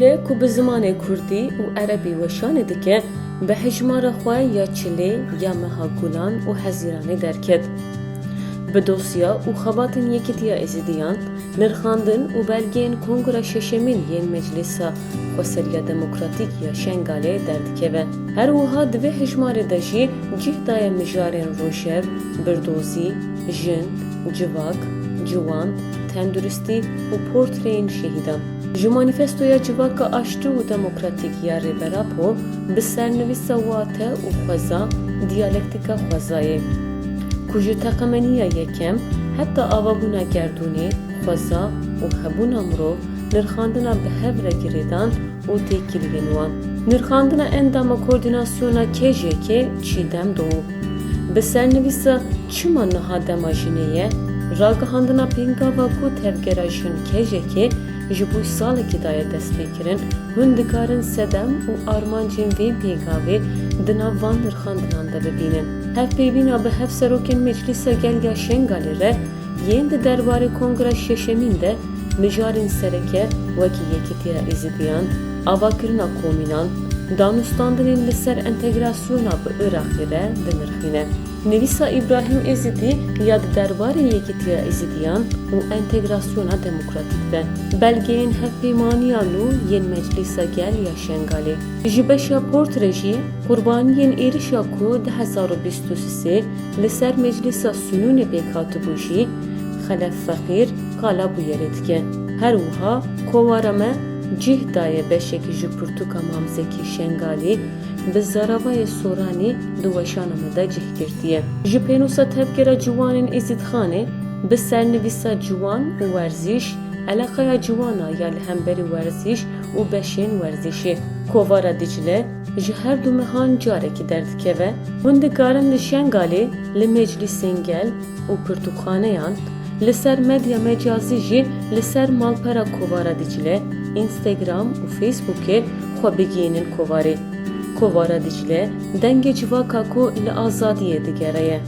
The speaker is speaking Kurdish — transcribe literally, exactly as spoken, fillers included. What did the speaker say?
Lê ku bi zimanê kurdî û erebî weşanê dike, bi hejmara xwe ya Çilê, ya Meha Gulan û Hezîranê derket. Bi dosya û xebatên Yekîtiya Êzidiyan, nirxandin û belgeyên Kongra Şeşemîn yên Meclisa Xweseriya Demokratîk ya Şengalê derdikeve. Her wiha di vê hejmarê de jî cih daye mijarên rojev, birdozî, jin, civak, ciwan, tenduristî û portreyên şehîdan. Ji Manîfestoya Civaka Aştî û Demokratîk ya Rêber Apo bi sernivîsa Wate û Xweza, Diyalektika Xwezayê, ku ji teqemeniya yekem heta avabûna gerdûnê, xweza û hebûna mirov, nirxandina bi hev re girêdan û têkiliyên wan. Nirxandina endama koordînasyona K J K Çîdem Doğu. Bi sernivîsa Çima niha dema jinê ye? Ragihandina pêngava ku tevgera jin K J K ji bo salekî daye destpêkirin, hûn dikarin sedem û armancên vê pêngavê di nav van nirxandinan de bibînin. Hevpeyvîna bi hevserokên Meclîsa Gel ya Şengalê re yên di derbarê Kongra Şeşemîn de mijarên sereke wekî Yekîtiya Êzidiyan, avakirina komînan, danûstandinên li ser entegrasyona bi Iraqê re dinirxîne. Nivîsa Îbrahîm Êzidî ya di derbarê Yekîtiya Êzidiyan û entegrasyona demokratîk de, belgeyên hevpeymaniya nû yên Meclîsa Gel ya Şengalê. Ji beşa portre jî qurbaniyên êrişa ku du hezar û bîst û sê li ser Meclîsa Sinûnê pêk hatibû jî Xelef Feqîr qala bûyerê dike. Her wiha kovara me cih daye beşekî ji pirtûka Mam Zekî Şengalî bi zaravayê Soranî di weşana me de cih girtiye. Ji pênûsa Tevgera Ciwanên Êzîdxanê bi sernivîsa Ciwan û Werzîş, eleqeya ciwana ya li hemberî werzîş û beşên werzîşê. Kovara Dicle ji her du mehan carekî derdikeve. Hûn dikarin li Şengalê, li meclîsên gel û pirtûkxaneyan, li ser medya mecazî jî li ser malpera Kovara Dicle, Instagram û Facebookê xwe bigihînin kovarê. Kovara Dicle dengê civaka ku li azadiyê digere ye.